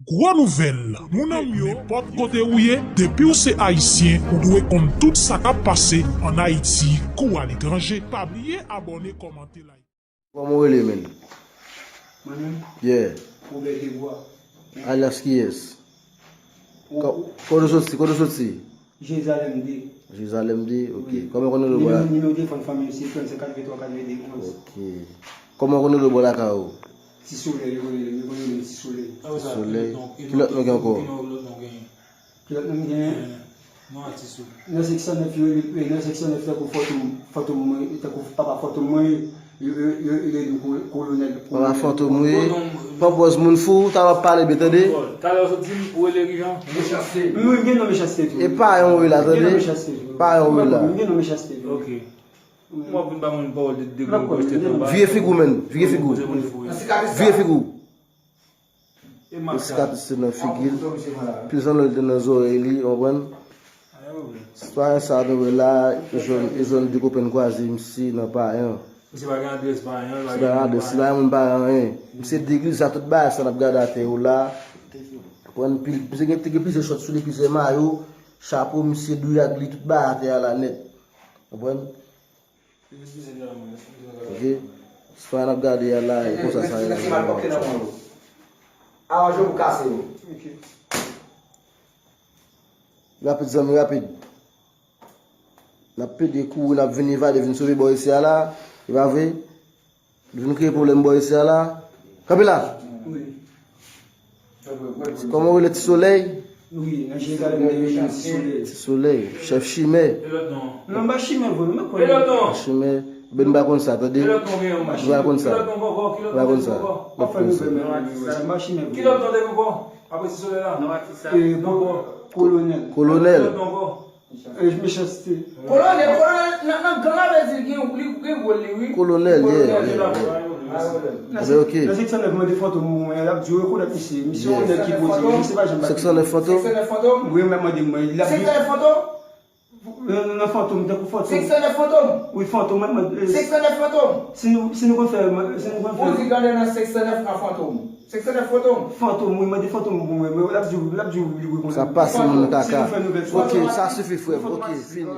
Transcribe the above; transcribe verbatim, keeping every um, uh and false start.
Gwo nouvèl, moun an m yo, nenpòt kote ou ye, depi w se Ayisyen, ou dwe konn tout sa k ap pase ann Ayiti kou aletranje. Pa bliye abòne, kòmante, like. Kòman w rele, menn? Mwen menm? Yeah. Robert Debwa. Alyas kiyès? Ou- Ko- Kote w soti? Kote w soti? Jerizalèm de. Jerizalèm de? Ok. Wi. Kòman w konn rele w bò la? Nimewo, nimewo telefòn fanmi m se trannsenk katrevenntwa katrevenndez onz. Ok. Kòman w konn rele w bò lakay ou? Ti Solèy, yo konn rele m, yo konn rele m Ti Solèy. Ti Solèy. Ki lòt non gen ankò? Ki lòt non m genyen? Ki lòt non m genyen? Non, atis ou. Nan sèk san nèf yo, yo, nan sèk san nèf tankou Fantom, Fantom mwen, tankou papa Fantom mwen, yo, yo, yo, yo rele m ko- Kolonèl. Papa Fantom, wi. Pran pòz moun fou, ta w ap pale byen, tande. Talè w sot di m ou rele Rijan. Mechanste. Mwen gen non Mechanste tou. E payan w rele la, tande. Gen non Mechanste tou. Payan w rele la. Mwen gen non Mechanste tou. Ok. Mwen ap vin ba moun pawòl de, de gwo gòch tèt anba. Vire figi w, menn. Vire figi w. Vire figi w. Nan sikatris sa. Vire figi w. E mask sa. Sikatris te nan figi l. Plis anlè l te nan zòrèy li, w konprann? Sitwayen sa a nou wè la, e jwenn, e jwenn de kopenn kwaze misye nan Payan. Misye pa gen adrès Payan, li pa gen moun Payan. Misye pa gen adrès, li pa gen moun Payan, anyen. Misye de egliz la, tout bagay sa n ap gade atè yo la. Pran pil, misye gen, te gen plizyè chòt sou li, plizyè mayo, chapo, misye douyag li, tout bagay atè a la nèt. Konprann? Ok. Sitwayen n ap gade a la, e konsa sa ye la. Aranje pou kase yo. Rapid, zanmi, rapid. N ap pede kouri, n ap vin evade, vin sove bò isi a la. E pa vre? Vin kreye pwoblèm bò isi a la. Kanpe la. Wi. Kòman w rele? Ti Solèy? Wi, nan Jerizalèm de yo jwenn Ti Solèy. Ti Solèy, chèf chimè. Non, m pa chimè vre, non, men konnen. Chimè. Ben, m pa konn sa, tande. M pa konn sa. M pa konn sa. M pa konn sa. M pa chimè vre, non. Apre Ti Solèy la. Non, atis sa. E, ko- Kolonèl. Kolonèl. E, Mechanste. Kolonèl, kolonèl, nan, nan gang la vle di li gen, li gen wòl li, wi. Kolonèl, yeah, yeah, yeah. Nan sèk san nèf, mande Fantom, mwen, l ap di w rekonèt misye. Misye yon nèg ki poze, misye pa janm bat. Sèk san nèf Fantom? Sèk san nèf Fantom? Wi, mwen mande mwen, l ap di. Sèk san nèf Fantom? Nan, nan, nan Fantom, tankou Fantom. Sèk san nèf Fantom? Wi, Fantom, mwen, mwen, e, sèk san nèf Fantom? Si nou, si nou konn fè, si nou konn fè. Ou di gade nan sèk san nèf nan Fantom. Sèk san nèf Fantom? Fantom, wi, mande Fantom, mwen, mwen, l ap di w, l ap di w, li rekonèt. Sa pase moun nan kaka. Si nou fè nouvèl sou Fantom. Ok, sa sifi, frè m. Ok, fini.